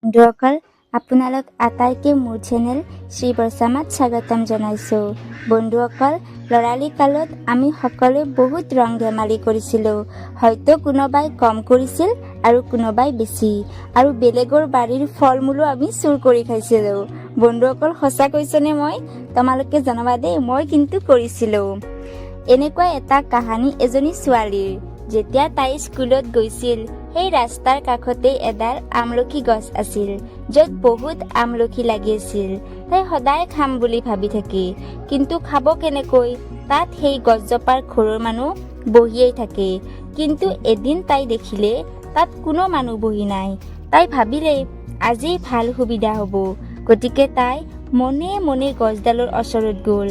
বন্ধুসকল, আপোনালোক আটাইকে মোৰ চেনেল শ্ৰী বৰচামাত স্বাগতম জনাইছোঁ। বন্ধুসকল, ল'ৰালি কালত আমি সকলোৱে বহুত ৰং ধেমালি কৰিছিলোঁ। হয়তো কোনোবাই কম কৰিছিল আৰু কোনোবাই বেছি। আৰু বেলেগৰ বাৰীৰ ফল মূলো আমি চুৰ কৰি খাইছিলোঁ। বন্ধুসকল, সঁচা কৈছোনে মই? তোমালোকে জনাবা দেই, মই কিন্তু কৰিছিলোঁ। এনেকুৱা এটা কাহানী এজনী ছোৱালীৰ। যেতিয়া তাই স্কুলত গৈছিল, সেই ৰাস্তাৰ কাষতে এডাল আমলখি গছ আছিল, য'ত বহুত আমলখি লাগি আছিল। তাই সদায় খাম বুলি ভাবি থাকে, কিন্তু খাব কেনেকৈ? তাত সেই গছজোপাৰ ঘৰৰ মানুহ বহিয়েই থাকে। কিন্তু এদিন তাই দেখিলে তাত কোনো মানুহ বহি নাই। তাই ভাবিলে আজি ভাল সুবিধা হ'ব। গতিকে তাই মনে মনে গছডালৰ ওচৰত গ'ল।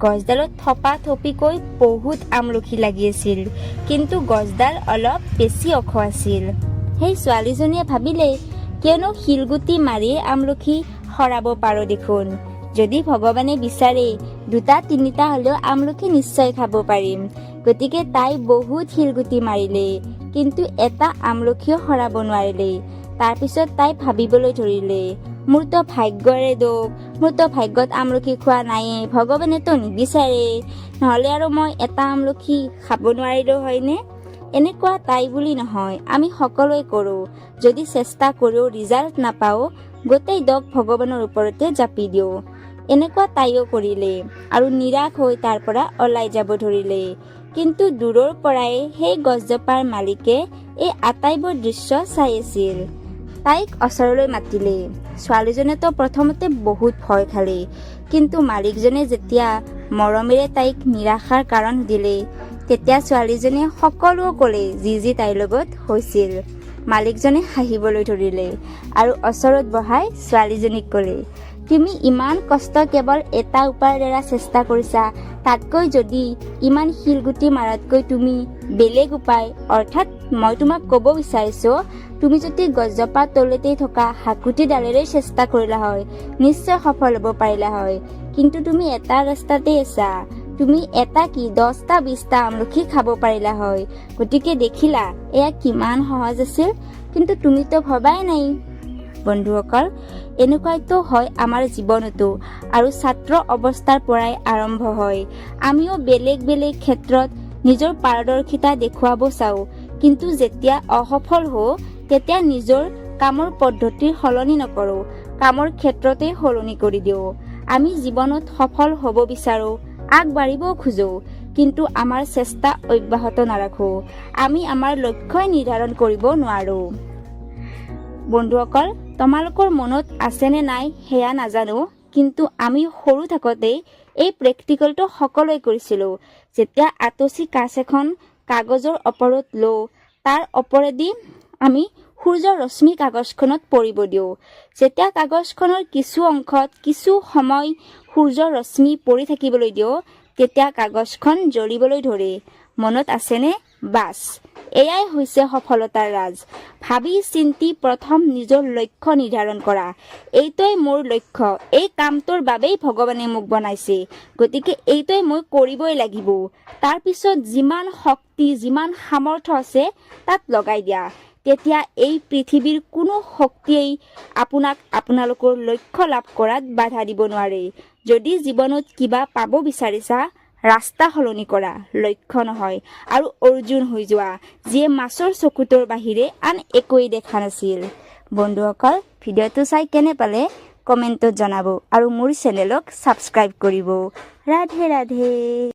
গছডালত থপা থপিকৈ বহুত আমলখি লাগি আছিল, কিন্তু গছডাল অলপ বেছি ওখ আছিল। সেই ছোৱালীজনীয়ে ভাবিলে, কিয়নো শিলগুটি মাৰিয়ে আমলখি সৰাব পাৰোঁ দেখোন। যদি ভগৱানে বিচাৰে, দুটা তিনিটা হ'লেও আমলখি নিশ্চয় খাব পাৰিম। গতিকে তাই বহুত শিলগুটি মাৰিলে, কিন্তু এটা আমলখিও সৰাব নোৱাৰিলে। তাৰপিছত তাই ভাবিবলৈ ধৰিলে, মোৰতো ভাগ্যৰে দোষ, মোৰতো ভাগ্যত আমলখি খোৱা নাইয়ে, ভগৱানেতো নিবিচাৰে, নহ'লে আৰু মই এটা আমলখি খাব নোৱাৰিলোঁ হয়নে? এনেকুৱা তাই বুলি নহয়, আমি সকলোৱে কৰোঁ। যদি চেষ্টা কৰোঁ, ৰিজাল্ট নাপাওঁ, গোটেই দোষ ভগৱানৰ ওপৰতে জাপি দিওঁ। এনেকুৱা তাইও কৰিলে আৰু নিৰাশ হৈ তাৰ পৰা ওলাই যাব ধৰিলে। কিন্তু দূৰৰ পৰাই সেই গছজোপাৰ মালিকে এই আটাইবোৰ দৃশ্য চাই আছিল। তাইক ওচৰলৈ মাতিলে। ছোৱালীজনীয়েতো প্ৰথমতে বহুত ভয় খালে, কিন্তু মালিকজনে যেতিয়া মৰমেৰে তাইক নিৰাশাৰ কাৰণ সুধিলে, তেতিয়া ছোৱালীজনীয়ে সকলো ক'লে, যি যি তাইৰ লগত হৈছিল। মালিকজনে হাঁহিবলৈ ধৰিলে আৰু ওচৰত বহাই ছোৱালীজনীক ক'লে, তুমি ইমান কষ্ট কেৱল এটা উপায়ৰ দ্বাৰা চেষ্টা কৰিছা। তাতকৈ যদি ইমান শিলগুটি মাৰাতকৈ তুমি বেলেগ উপায়, অৰ্থাৎ মই তোমাক ক'ব বিচাৰিছোঁ, তুমি যদি গছজোপাৰ তলতেই থকা হাকুটিডালেৰে চেষ্টা কৰিলা হয়, নিশ্চয় সফল হ'ব পাৰিলা হয়। কিন্তু তুমি এটা ৰাস্তাতেই আছা। তুমি এটা কি, 10টা 20টা আমলখি খাব পাৰিলা হয়। গতিকে দেখিলা, এয়া কিমান সহজ আছিল, কিন্তু তুমিতো ভবাই নাই। বন্ধুসকল, এনেকুৱাইতো হয় আমাৰ জীৱনতো আৰু ছাত্ৰ অৱস্থাৰ পৰাই আৰম্ভ হয়। আমিও বেলেগ বেলেগ ক্ষেত্ৰত নিজৰ পাৰদৰ্শিতা দেখুৱাব চাওঁ, কিন্তু যেতিয়া অসফল হওঁ, তেতিয়া নিজৰ কামৰ পদ্ধতি সলনি নকৰোঁ, কামৰ ক্ষেত্ৰতেই সলনি কৰি দিওঁ। আমি জীৱনত সফল হ'ব বিচাৰোঁ, আগবাঢ়িবও খোজোঁ, কিন্তু আমাৰ চেষ্টা অব্যাহত নাৰাখোঁ। আমি আমাৰ লক্ষ্যই নিৰ্ধাৰণ কৰিব নোৱাৰোঁ। বন্ধুসকল, তোমালোকৰ মনত আছেনে নাই সেয়া নাজানো, কিন্তু আমি সৰু থাকোঁতে এই প্ৰেক্টিকেলটো সকলোৱে কৰিছিলোঁ। যেতিয়া আটচি কাঁচ এখন কাগজৰ ওপৰত লওঁ, তাৰ ওপৰেদি আমি সূৰ্যৰ ৰশ্মি কাগজখনত পৰিব দিওঁ। যেতিয়া কাগজখনৰ কিছু অংশত কিছু সময় সূৰ্যৰ ৰশ্মি পৰি থাকিবলৈ দিওঁ, তেতিয়া কাগজখন জ্বলিবলৈ ধৰে। মনত আছেনে? বাছ, এয়াই হৈছে সফলতাৰ ৰাজ। ভাবি চিন্তি প্ৰথম নিজৰ লক্ষ্য নিৰ্ধাৰণ কৰা। এইটোৱেই মোৰ লক্ষ্য, এই কামটোৰ বাবেই ভগৱানে মোক বনাইছে, গতিকে এইটোৱে মই কৰিবই লাগিব। তাৰপিছত যিমান শক্তি, যিমান সামৰ্থ্য আছে, তাত লগাই দিয়া। তেতিয়া এই পৃথিৱীৰ কোনো শক্তিয়েই আপোনাক আপোনালোকৰ লক্ষ্য লাভ কৰাত বাধা দিব নোৱাৰে। যদি জীৱনত কিবা পাব বিচাৰিছা, ৰাস্তা সলনি কৰা, লক্ষ্য নহয়। আৰু অৰ্জুন হৈ যোৱা, যিয়ে মাছৰ চকুটোৰ বাহিৰে আন একোৱেই দেখা নাছিল। বন্ধুসকল, ভিডিঅ'টো চাই কেনে পালে কমেণ্টত জনাব আৰু মোৰ চেনেলক ছাবস্ক্ৰাইব কৰিব। ৰাধে ৰাধে।